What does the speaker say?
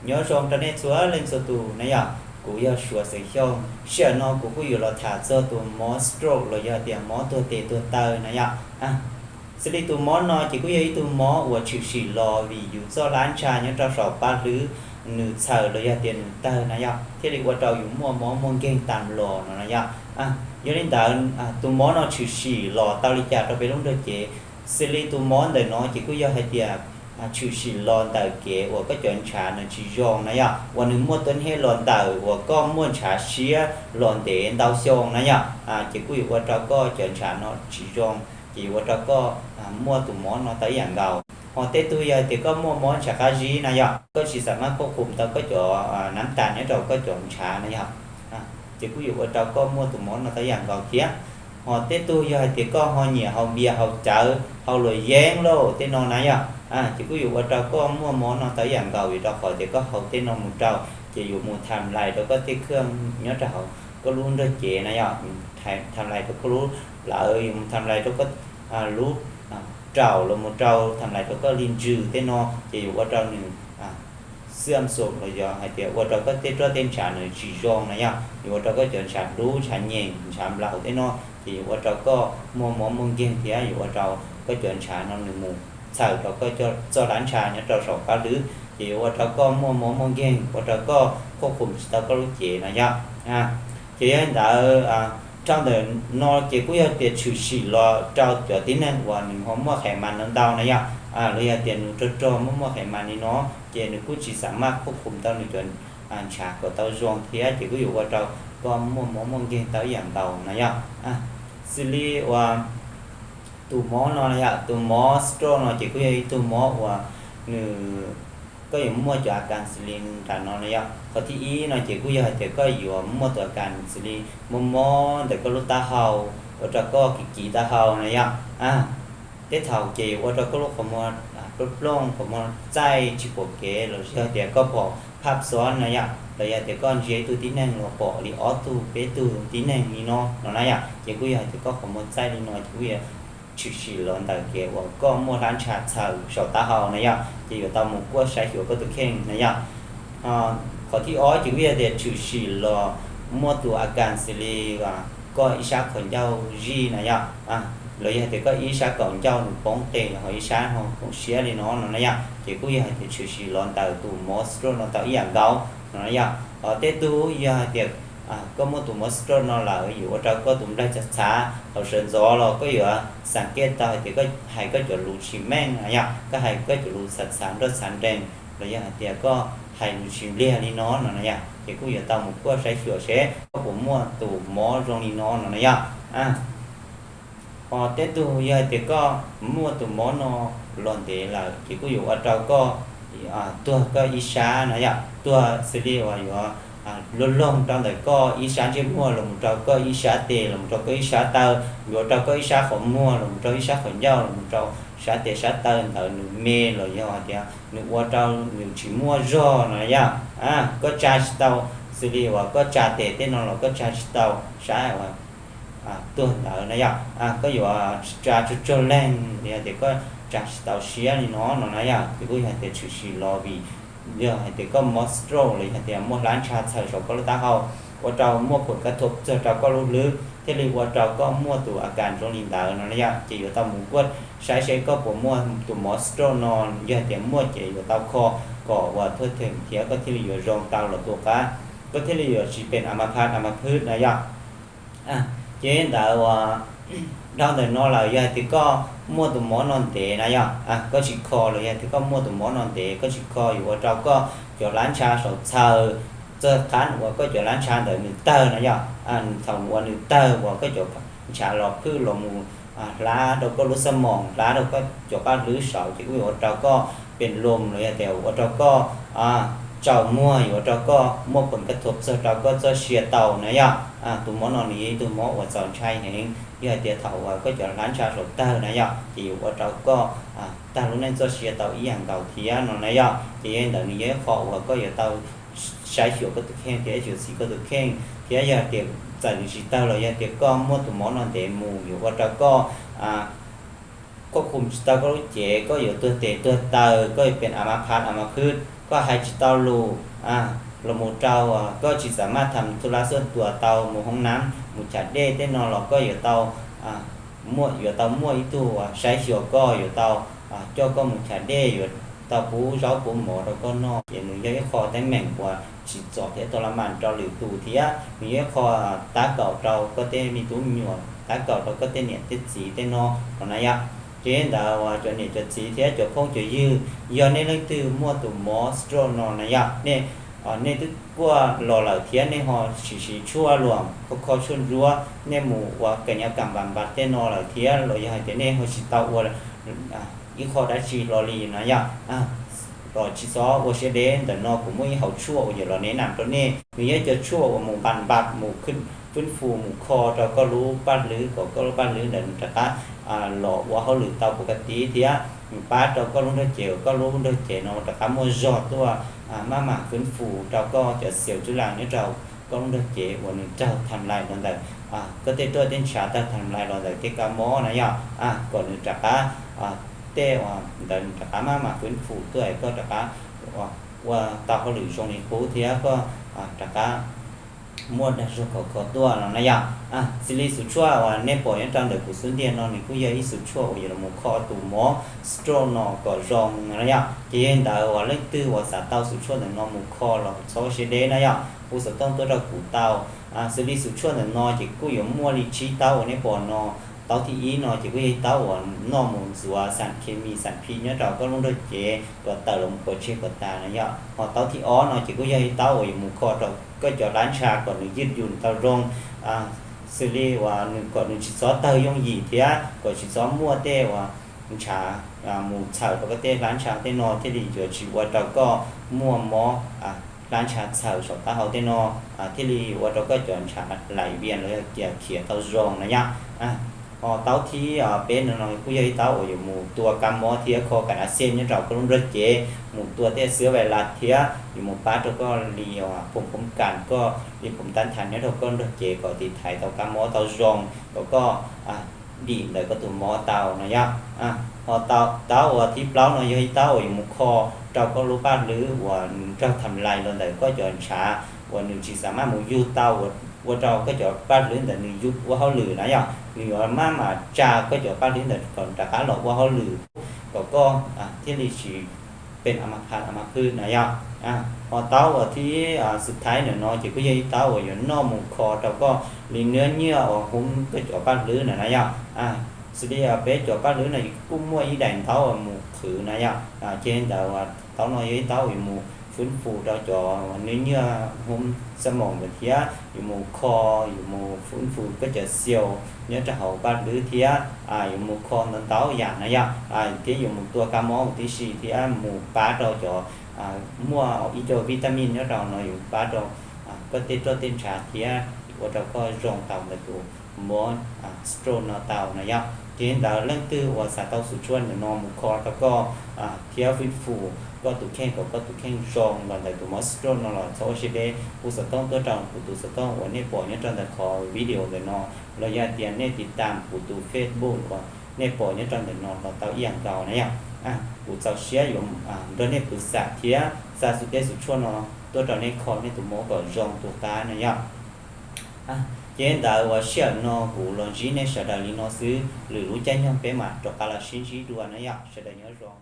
Nyob zoo rau nej txhua leej txhua tus na yom, kuv yog Suav xeem Xyooj. Sij hawm no kuv kuj yuav los tham txog tus mob stroke los yog tias mob tuag tes tuag taw na yom. Xws li tus mob no ces kuj yog ib tug mob uas tshwm sim los vim yus txoj hlab ntsha nyob rau saum pab hlwb nws txhaws los yog tias nws tawg na yom, thiaj li ua rau yus muaj mob muaj nkeeg tas los no na yom. Yog li ntawd, tus mob no tshwm sim los tau li cas rau peb lub nrog cev? Xws li tus mob ntawm no ces kuj yog hais tias tshwm sim los ntawm kev uas koj cov ntshav nws tsis zoo na yom, uas nws muaj tuab neb los ntawm uas koj muaj ntshav siab los ntev ntau xyoo na yom, ces kuj yuav ua rau koj cov ntshav no tsis zoo, ces yuav ua rau koj muaj tus mob no tau ib yam nkaus. Ho tej tug yog hais tias koj muaj mob ntshav qab zib na yom, koj tsis xam maj khuaj khum tau koj cov nab tas nyob rau koj cov ntshav na yom, ces kuj yuav ua rau koj muaj tus mob no tau ib yam nkaus thiab. Ho tej tug yog hais tias koj ho nyiam haus npias haus cawv haus luam yeeb lauj tej no na yom, ces kuj yuav ua rau koj muaj mob no tau ib yam nkaus, vim rau qhov tias koj haus tej no mus rau, ces yuav mus tham lais rau koj tej khaj nyob rau hauv koj lub nrog cev na yom, tham lais rau koj lub plawv, yuav mus tham lais rau koj lub raum los mus rau tham lais rau koj li ntsws tej no, ces yuav ua rau nws xiam xum los yog hais tias ua rau koj tej roj tej ntshav nws tsis zoo na yom, yuav ua rau koj cov ntshav dub ntshav nyeem ntshav nplaum tej no, ces yuav ua rau koj muaj mob muaj nkeeg thiab yuav ua rau koj cov ntshav no nws mus txhaws rau koj txoj hlab ntsha nyob rau saum pab hlwb, ces yuav ua rau koj muaj mob muaj nkeeg, ua rau koj khuaj khum tsis tau koj lub cev no yom. Ces yog li ntawd, dhau ntawm no ces kuj yog tias tshwm sim los rau cov tib neeg uas nws ho muaj qhev mas no ntau na yom, los yog tias nws rog rog muaj muaj qhev mas li no, ces nws kuj tsis xam maj khuaj khum tau nws cov ntshav kom tau zoo thiab, ces kuj yuav ua rau koj muaj mob muaj nkeeg tau ib yam nkaus na yom. Xws li uas tus mob no na yom, tus mob stroke no ces kuj yog ib tug mob uas nws, koj yuav muaj cov a kas xws li nram no na yom. Qhov thib ib no ces kuj yog hais tias koj yuav muaj tus a kas xws li mob mob ntawm koj lub taub hau, ua rau koj kiv kiv taub hau na yom. Tej thaum ces yuav ua rau koj lub qhov muag plooj plooj, qhov muag txaij tsis pom kev, los yog tias koj pom phaj xob na yom, los yog tias koj ntsia ib tug tib neeg los pom li ob tug peb tug tib neeg li no no na yom, ces kuj yog hais tias koj qhov muag txaij li no ces kuj yuav tshwm sim los ntawm kev uas koj muaj hlab ntsha txhaws saum taub hau na yom, ces yuav tau mus kuaj saib xyuas koj tus kheej na yom. Qhov thib ob ces kuj yog tias tshwm sim los muaj tus a kas xws li koj ib sab qhov ncauj zij na yom, los yog tias koj ib sab kaum ncauj nws poob qes los ho ib sab ho poob siab li no no na yom, ces kuj yog hais tias tshwm sim los ntawm tus mob stroke no tau ib yam nkaus no na yom. Ho tej tug yog hais tias koj muaj tus mob stroke no lawm yuav ua rau koj tus nplaig txhav txhav, thaum sawv ntxov los koj yuav xam kej tau hais tias koj hais koj cov lus tsis meej na yom, koj hais koj cov lus txhav txhav nroj txhav nrees, los yog hais tias koj hais lus tsis npliag li no no na yom, ces kuj yuav tau mus kuaj saib xyuas seb koj puas muaj tus mob zoo li no no na yom. Ho tej tug yog hais tias koj muaj tus mob no los ntev lawm ces kuj yuav ua rau koj tuag koj ib sab na yom, tuag xws li uas yuav luag loog rau ntawm koj ib sab ntsej muag los mus rau koj ib sab tes los mus rau koj ib sab taw, yuav ua rau koj ib sab qhov muag los mus rau ib sab qhov ncauj los mus rau sab tes sab taw ntawd nws me los yog hais tias nws ua rau nws tsis muaj zog no na yom. Koj tsa tsis tau, xws li uas koj tsa tes tej no los koj tsa tsis tau sab uas tuag ntawd na yom, koj yuav tsa tsuag tsuag leeg, yog tias koj tsa tsis tau siab li no no na yom, ces kuj yog tias tshwm sim los vim yog hais tias koj mob stroke los yog tias muaj hlab ntsha txhaws saum koj lub taub hau, ua rau muaj phoom kab thuam txog rau koj lub hlwb thiaj li ua rau koj muaj tus a kas zoo li ntawd no na yom, ces yuav tau mus kuaj saib seb koj puas muaj tus mob stroke no, yog tias muaj ces yuav tau kho kom uas thuaj theem thiab koj thiaj li yuav zoo tau los tus qab, koj thiaj li yuav tsis pem a ma phaj a ma phwb na yom. Ces ntawd uas dhau ntawm no lawm yog hais tias koj muaj tus mob no ntev na yom, koj tsis kho los yog tias koj muaj tus mob no ntev koj tsis kho yuav ua rau koj cov hlab ntsha saum txhaws, txog qab uas koj cov hlab ntsha ntawd nws tawg na yom, thaum uas nws tawg uas koj cov ntshav los phwj los mus hlab rau koj lub xab moos, hlab rau koj cov paj hlwb saud ces kuj yuav ua rau koj pem loos los yog tias ua rau koj tsaus muag, yuav ua rau koj muaj phoom kab thuam txog rau koj txoj sia tau na yom. Tus mob no nws yog ib tug mob uas txaus ntshai heev, yog hais tias thaum uas koj cov hlab ntsha saud tawg na yom ces yuav ua rau koj tag lub neej txoj sia tau ib yam nkaus thiab no na yom. Ces yog li ntawd nws yog ib qho uas koj yuav tau saib xyuas koj tus kheej thiab xyuam xim koj tus kheej, thiab yog tias txawm nws tsis tawg los yog tias koj muaj tus mob no ntev mus yuav ua rau koj koj khum tsis tau koj lub cev, koj yuav tuag tes tuag taw, koj yuav pem a ma phav a ma phwb, koj hais tsis tau lus, los mus rau, koj tsis xam maj tham thu lab xuaj tuas tau mus hoob nab mus chav dej tej no los koj yuav tau muaj, yuav tau muaj ib tug saib xyuas koj, yuav tau coj koj mus chav dej, yuav tau pub zaub pub mov rau koj noj. Ces nws yog ib qho teeb meem uas tsim txom thiab tau la mas rau lwm tus thiab nws yog ib qho tab kaum rau koj tej me tub me nyuam, tab kaum rau koj tej niam tej txiv tej no no na yom. Ces ntawd cov niam cov txiv thiab cov phooj cov ywg, yog nej leej twg muaj tus mob stroke no na yom, nej nej twb kuaj los lawm thiab nej ho siv siv tshuaj luam kho kho tshuaj ntsuab, nej mus ua kas nyob kas npas npas tej no lawm thiab los yog hais tias nej ho tsis tau ua ib qho dab tsi hlo li na yom, los tsis txhob ua siab deb. Ntawm no kuv muaj ib hauv tshuaj uas yuav los nes nam rau nej. Nws yog cov tshuaj uas mus npas npas mus khwb fwb fus mus kho rau koj lub paj hlwb kom koj lub paj hlwb ntawd nws rov qab los ua hauj lwm tau pov ka tiv thiab nws pab rau koj lub nrog cev uas koj lub nrog cev no rov qab muaj zog tuaj, maj mam khwb fus rau koj cov xaus tswb las nyob rau koj lub nrog cev uas nws raug tham lais los ntawm koj tej ruaj tej ntshav, tag tham lais los ntawm tej kab mob na yom, kom nws rov qab, tej uas ntawd nws rov qab maj mam khwb fus tuaj es koj rov qab ua tau hauj lwm zoo li qub thiab koj rov qab muaj dag zog khov kho tuaj no na yom. Xws li xub tshuaj uas nej pom nyob rau ntawm kuv xub ntiag no nws kuj yog ib xub tshuaj uas yuav los mus kho tus mob stroke no kom zoo no na yom. Ces yog li ntawd uas leej twg uas xav tau xub tshuaj ntawm no mus kho los txhob siab deb na yom, hu xov tooj tuaj rau kuv tau. Xws li xub tshuaj ntawm no ces kuj yuav muaj li tsib taub uas nej pom no. Taub thib ib no ces kuj yog ib taub uas noj mus ntxuav xam khes mis xam phis nyob rau koj lub nrog cev kom tawm los mus pov tseg kom tas na yom. Ho taub thib ob no ces kuj yog ib taub uas yuav mus kho rau koj cov hlab ntsha kom nws ywj yus tau zoo, xws li uas nws kom nws tsis txhob tawg yooj yim thiab kom tsis txhob muaj tej uas ntshav mus txhawm rau koj tej hlab ntsha tej no thiaj li yuav tsis ua rau koj muaj mob hlab ntsha txhawm saum taub hau tej no, thiaj li ua rau koj cov ntshav lais vias los yog tias khiav tau zoo na yom. Ho taub thib peb no no kuj yog ib taub uas yuav mus tua kab mob thiab kho kas nas xej nyob rau koj lub nrog cev, mus tua tej xwb vais las thiab yuav mus pab rau koj li phom phom kas, koj li phom tab thas nyob rau koj nrog cev kom tiv thaiv tau kab mob tau zoo, kom koj dim ntawm koj tus mob tau no yom. Ho taub uas thib plaub no yog ib taub uas yuav mus kho rau koj lub paj hlwb uas nws raug tham lais los ntawm koj cov ntshav uas nws tsis xam maj mus yug tau, ua rau koj cov paj hlwb ntawd nws yug ua hauj lwm na yom. Nws yuav maj mam tsa koj cov paj hlwb ntawd kom rov qab los ua hauj lwm, kom koj thiaj li tsis pem a ma phav a ma phwb na yom. Ho taub uas thib xub thaib ntawm no ces kuj yog ib taub uas yuav noj mus kho rau koj li nws nyiaj uas hub koj cov paj hlwb na na yom. Xws li peb cov paj hlwb no kuj muaj ib daim ntaub uas mus qhwv na yom. Ces ntawd taub no yog ib taub yuav mus fwb fus rau cov nws nyiaj hub xab moos ntawd thiab yuav mus kho, yuav mus fwb fus koj cov xaus nyob rau hauv paj hlwb thiab yuav mus kho ntau ntau yam na yom, thiab yuav mus tua kab mob huv tib si thiab mus pab rau cov muaj ib co vitamin nyob rau no yuav pab rau koj tej ruaj tej ntshav thiab ua rau koj zoo tau ntawm tus mob stroke no tau na yom. Ces ntawd leej twg uas xav tau xub tshuaj ntawm no mus kho rau koj thiab fwb fus koj tus kheej kom koj tus kheej zoo los ntawm tus mob stroke no los txhob ua siab deb, hu xov tooj tuaj rau kuv tus xov tooj uas nej pom nyob rau ntawm qhov video ntawm no, los yog tias nej tiv tam kuv tus Facebook uas nej pom nyob rau ntawm no los tau ib yam nkaus na yom. Kuv txaus siab yuav nrog nej pw xam thiab xa xub teb xub tshuaj no tuaj rau nej kho nej tus mob kom zoo tu qab na yom. Ces ntawd uas sij hawm no kuv los ntsib nej sawv daws li no xwb, lwm lub caij nyoog peb mam rov qab los sib ntsib dua na yom, sawv daws nyob zoo.